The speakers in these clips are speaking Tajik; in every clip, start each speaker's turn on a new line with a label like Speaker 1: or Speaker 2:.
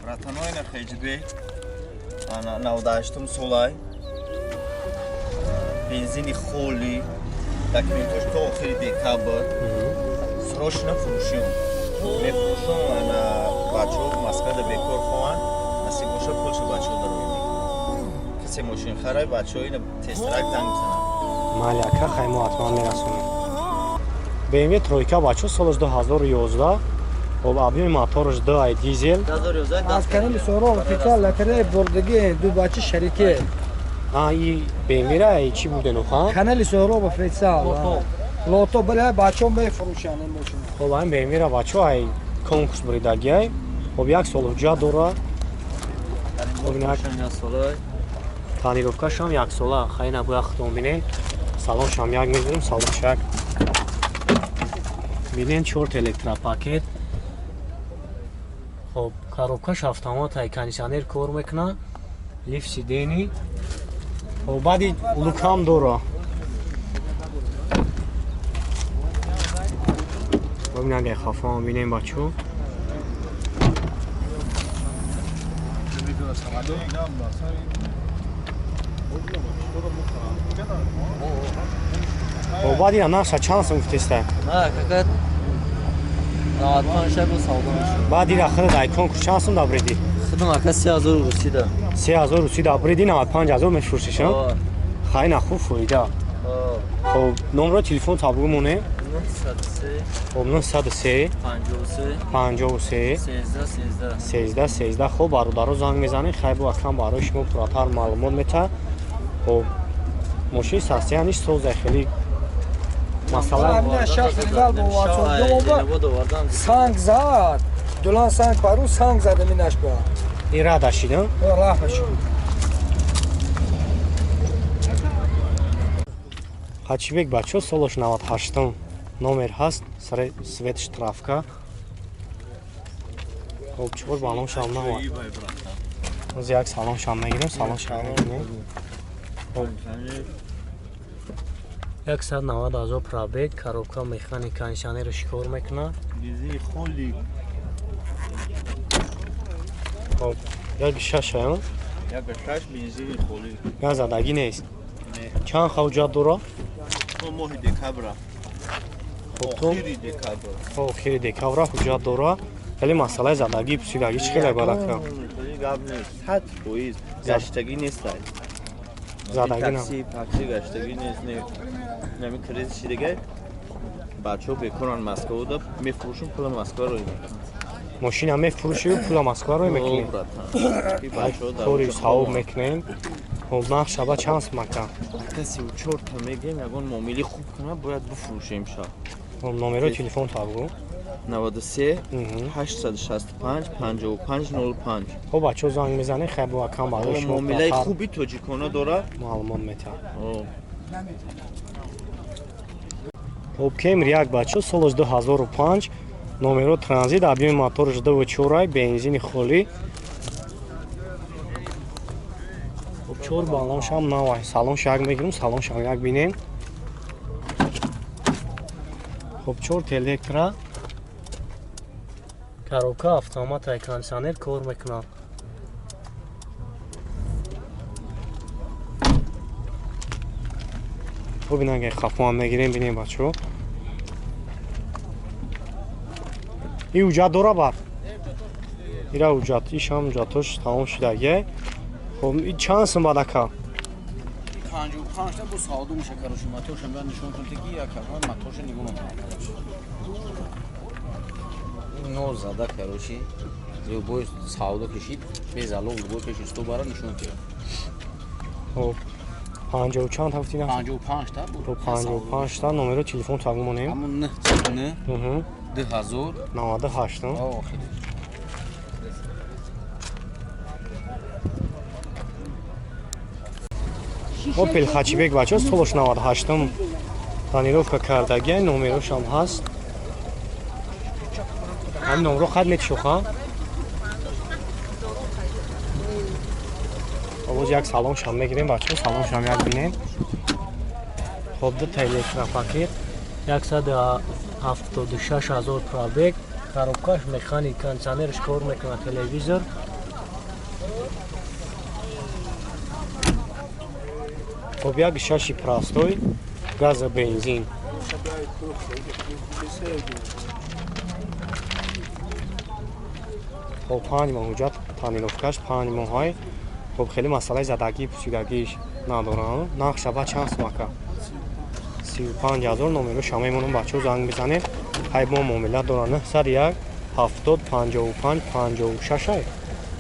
Speaker 1: Братаной на хеҷбе. Ана 98 солай. Бензини холи. Документош то охири декабр. Срочно фурӯшиён. Мефурӯшон ана бачаҳо Москвада бекор хоҳанд. Насиб боша пулшо бачаҳо дарои мекунанд. Касе мошин харай бачаҳо ина тезтарак занг бизананд.
Speaker 2: Майли ака, хай мо ҳатман мерасонем. BMW тройка бачо, солаш 2011. Хоб, объёми мотораш 2 ай, дизел.
Speaker 3: Аз канали Сорон официал лотерея бурдагӣ, ду бача шарике.
Speaker 2: А и BMW ра и чӣ буден оха?
Speaker 3: Канали Сорон официал. Лото бале, бачаҳо мефурӯшанд ин мошина.
Speaker 2: Хоб, айн BMW ра бачо ай конкурс буридагиай. Хоб, як сол ҳуҷҷат дора. Хоб, инак тонировкашам яксола. Хай на бояд худтон бинен. Салоншам як мегирем, салонш як. Бинен, чорт электропакет. Хоб, коробкаш автомат ай, кондиционер кор мекунад, лифт сидений. Хоб, баъди лукам дора. Бибинед, агар хафаам бинем бачо. Хоб, баъди ина нархша чанд сум гуфтеста?
Speaker 4: На, кака 95 шабу савдо мешуд.
Speaker 2: Баъд ира худат ай конкурс чанд сум дабриди?
Speaker 4: Худам ака 3000 русӣ да.
Speaker 2: 3000 русӣ дабриди, 95 000 мефурӯшиш, а? Хай на хуб фоида. Хоб, номро телефон табгу монем.
Speaker 4: 903.
Speaker 2: Хоб, 903.
Speaker 4: 53.
Speaker 2: 53.
Speaker 4: 13 13.
Speaker 2: 13 13. Хоб, бародаро, занг мезанед, хай бо акам барои шумо пурратар маълумот метаҳад. Хоб, мошини состояниш соза, хеле масъала.
Speaker 3: Амина шахс ривал бо ватсо санг зад. Дулан санг пару санг зад аминаш ба.
Speaker 2: Ин рада шид, а?
Speaker 3: Раҳма шуд.
Speaker 2: Ҳачибек бачо, солаш 98-м, номер ҳаст, сари свет штрафка. Хоб, чор баллоншам навад. Оз як салоншам мегирем, салоншам мегирем. Хоб, 190 000 пробег, коробка механик, кондиционераш кор мекунад.
Speaker 1: Бензини холи.
Speaker 2: Хоб, як шаш ая?
Speaker 1: Як шаш, бензини холи.
Speaker 2: Я задагӣ нест.
Speaker 1: Не.
Speaker 2: Чанд ҳуҷҷат дора?
Speaker 1: То моҳи декабра.
Speaker 2: Хоб, то
Speaker 1: Охири декабр.
Speaker 2: То охири декабра ҳуҷҷат дора. Хеле масъалаи задагӣ, пусидагӣ чӣ хеле барака?
Speaker 1: Хеле гап нест. 100%. Гаштагӣ нестай.
Speaker 2: Задагӣ на.
Speaker 1: Такси, такси гаштагӣ нест. Не. Нами кризис дига. Бачаҳо бекоран Москвада, мефурӯшум, пула Москва рой мекунам.
Speaker 2: Мошина мефурӯшию пула Москва рой мекунӣ?
Speaker 1: О, братан. Ки бачаҳо дар
Speaker 2: Кори
Speaker 1: онҷо
Speaker 2: савоб
Speaker 1: хобанд.
Speaker 2: Мекунем. Хоб, нарх шаба чанд сум ака?
Speaker 1: Каси чорта мегем, ягон муомили хуб кунад, бояд бифурӯшем шаб.
Speaker 2: Хоб, номерои телефон табгӯ.
Speaker 1: 93 865 55 05.
Speaker 2: Хоб, бачаҳо, занг мезанед, хай бо акам барои шумо
Speaker 1: Муомилаи
Speaker 2: пурратар
Speaker 1: хуби тоҷикона дорад.
Speaker 2: Маълумот метаҳад.
Speaker 1: О.
Speaker 2: Хоб, Кемри як бачо, солаш 2005, номеро транзит, объёми мотораш 2,4, бензини холӣ. Хоб, чор баллоншам навай. Салонш як мегирем, салоншам як бинем. Хоб, чор электро, коробка автомат, кондиционер кор мекунад. Хоб, инага хафоам мегирем, бинем бачо. И ҳуҷҷат дора бар? Ира ҳуҷҷат, ишам ҳуҷҷатош тамом шудагия. Хоб, и чанд сум бад ака?
Speaker 5: 55 та бо савдо меша, короче, моторша бояд нишон кунед, ки як аввал моторша нигоҳ мекунад. Но зада, короче, любой савдо кишид, без залог, любой пеши сто бара нишон кунед.
Speaker 2: Хоб, панҷоҳу чанд ҳафти на?
Speaker 5: 55 та бо.
Speaker 2: Хоб, 55 та. Номеро телефон табгӯ монем.
Speaker 5: Ҳамон 9 2000
Speaker 2: 98.
Speaker 5: Охир.
Speaker 2: Опел Хачибек бачо, солаш 98-м, тонировка кардагия, номерошам ҳаст. Ҳамин номро хат метишоха? Боз як салоншам мегирем бачо, салоншам як бинем. Хоб, дута электропакет, 176 000 пробег, коробкаш механик, кондиционерш кор мекунад, телевизор. Хоб як шаши простой, газа бензин. Хоб 5 моҳ ҳуҷҷат тонировкаш 5 моҳай. Хоб хеле масъалаи задагӣ пусидагиш надорам. Нарх шаба чанд сум ака? 35 000 номероша мемонам бачаҳо занг бизанед. Хай бо муомила доранд 901 70 55 56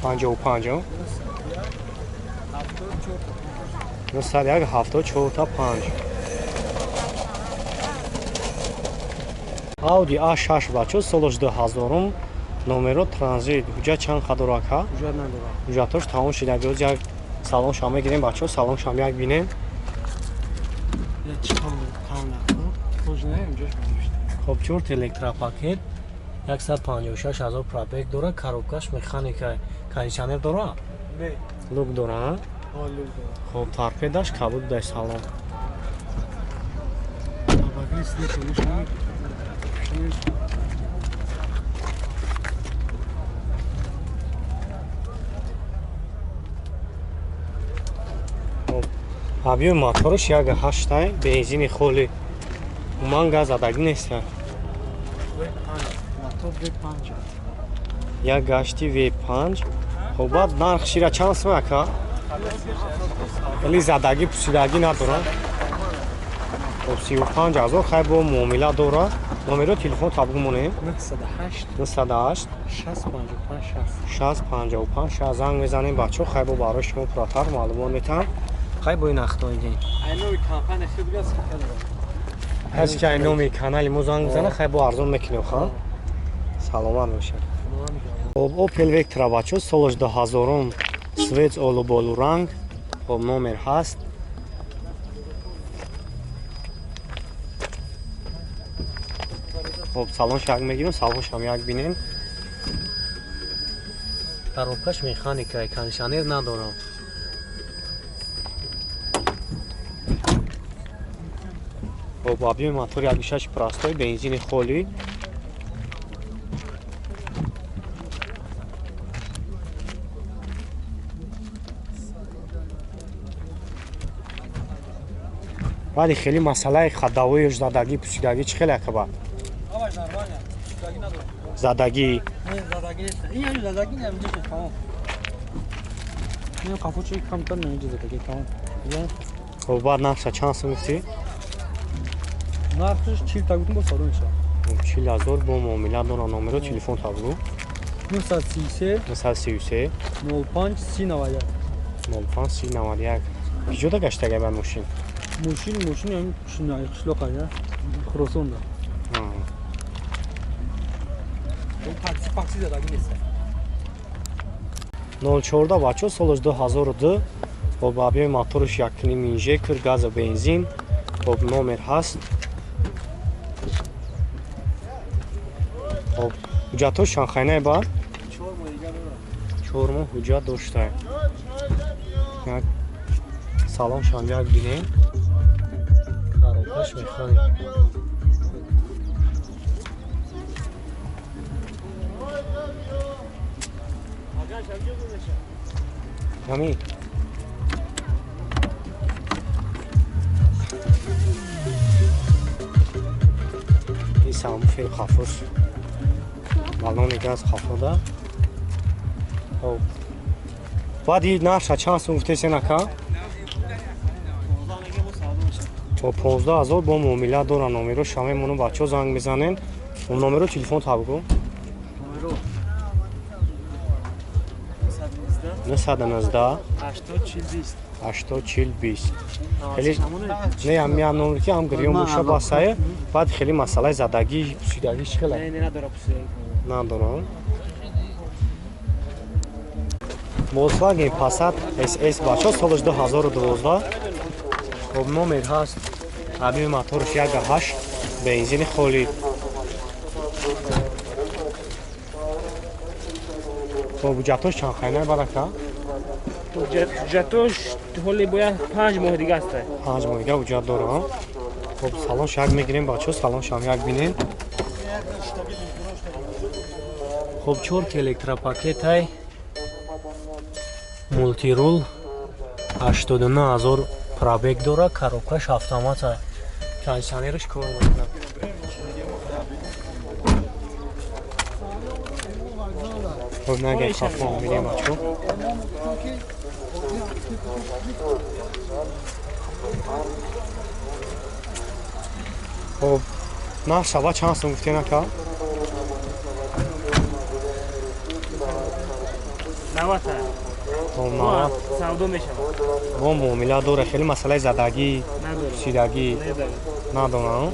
Speaker 2: 55 901 74 5. Audi A6 бачаҳо солаш 2000 номеро транзит. Ҳуҷҷат чанд қадор ака?
Speaker 3: Ҳуҷҷат надорад.
Speaker 2: Ҳуҷҷатош тамом шуда. Боз як салон шам мегирем бачаҳо, салон шам як бинем. Хоб чорт электропакет 156 000 пробег дора, коробкаш механика, кондиционер дора?
Speaker 3: Не.
Speaker 2: Люк дора?
Speaker 3: Ҳо, люк дора.
Speaker 2: Хоб торпедаш кабуд дай салон. Объёми мотораш 1.8 бензини холи. Уман газ задагӣ нест.
Speaker 3: Мотор V5.
Speaker 2: Як гашти V5. Хоб баъд нарх шира чанд сум ака? Хеле задагӣ пусидагӣ надора. Хоб 35 000 хай бо муомила дора. Номеро телефон табуг монем.
Speaker 3: 908
Speaker 2: 908
Speaker 3: 655 60.
Speaker 2: 655 60 занг мезанем бачаҳо, хай бо барои шумо пурратар маълумот метаҳам. Хай бо ин ахтоидин.
Speaker 3: Айноми компания хел дигар скидка дорад.
Speaker 2: Ҳаст ки айноми канали мо занг бизана, хай бо арзон мекунем, ха? Саломат бошед. Хоб Opel Vectra бачаҳо солаш 2000 свет олуболу ранг. Хоб номер ҳаст. Хоб салон шак мегирем, салон шам як бинем. Коробкаш механика, кондиционер надорам. Хоб объёми мотор 1.6 простой, бензини холи. Вале хеле масъалаи хадавои задагӣ пусидагӣ чӣ хеле акаба?
Speaker 3: Ҳамаш нормально. Пусидагӣ надорад.
Speaker 2: Задагӣ?
Speaker 3: Не, задагӣ нест. Ин ҳам задагӣ не, инҷо тамом. Ин қафочи камтар не, инҷо задагӣ тамом.
Speaker 2: Хоб баъд нархша чанд сум гуфтӣ?
Speaker 3: Нархш 40 та гуфтам, бо савдо мешавад.
Speaker 2: 40 000 бо муомила дора. Номеро телефон табгу.
Speaker 3: 933
Speaker 2: 933
Speaker 3: 05 3091
Speaker 2: 05 3091. Киҷода гаштагай ба мошин?
Speaker 3: Мошин ҳам қишлоқ ая, Хуросонда. Такси пакси задагӣ нест.
Speaker 2: 04 бачаҳо солаш 2002. Хоб объёми мотораш 1.5 инжектор, газа бензин. Хоб номер ҳаст. Хоб ҳуҷҷатҳош чандхайнае ба?
Speaker 3: 4 моҳ дигар дорад.
Speaker 2: 4 моҳ ҳуҷҷат дошта. Як салон шам як бинем. Коробкаш механика. Ҳамин. Ин самбуфери хафуш. Баллони газ хафода. Хоб. Баъд ин нархша чанд сум гуфтесен ака? Бо 15 000 бо муомила дора. Номеро ша мемонам бачаҳо занг мезанен. Номеро телефон табгу.
Speaker 4: Номеро
Speaker 2: 919
Speaker 4: 80 40 20.
Speaker 2: 80 40 20. Хеле не, ам я номер ки ам гирём боша басае. Баъд хеле масъалаи задагӣ пусидагӣ чӣ хеле?
Speaker 4: Не, не надора пусидагӣ.
Speaker 2: Надорам. Volkswagen Passat SS бачаҳо солаш 2012. Хоб номер ҳаст. Объёми мотораш 1.8 бензини холи. Хоб ҳуҷҷатош чанд хайнай барака?
Speaker 4: Ҳуҷҷатош ҳоле бояд 5 моҳ дига аст.
Speaker 2: 5 моҳ дига ҳуҷҷат дорам. Хоб салон шак мегирем бачаҳо, салон шам як бинем. Хоб 4 электропакетай. Мултирул 89 000 пробег дора, коробкаш автомата. Кондиционераш кор мекунад. Хоб нагай хафон мирем бачо. Хоб нарх шава чанд сум гуфтем ака?
Speaker 6: 90.
Speaker 2: Хоб 90.
Speaker 6: Савдо мешавад.
Speaker 2: Бо муомила дора, хеле масъалаи задагӣ, сидагӣ надорам.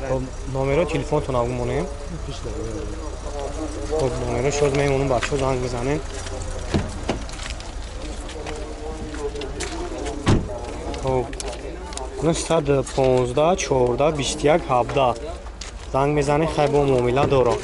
Speaker 2: Хоб номерои телефонтон бимонем. Хоб номеро шоз мемонем, бачаҳо занг мезанем. Хоб 915 14 21 17 занг мезанем, хай бо муомила дорам.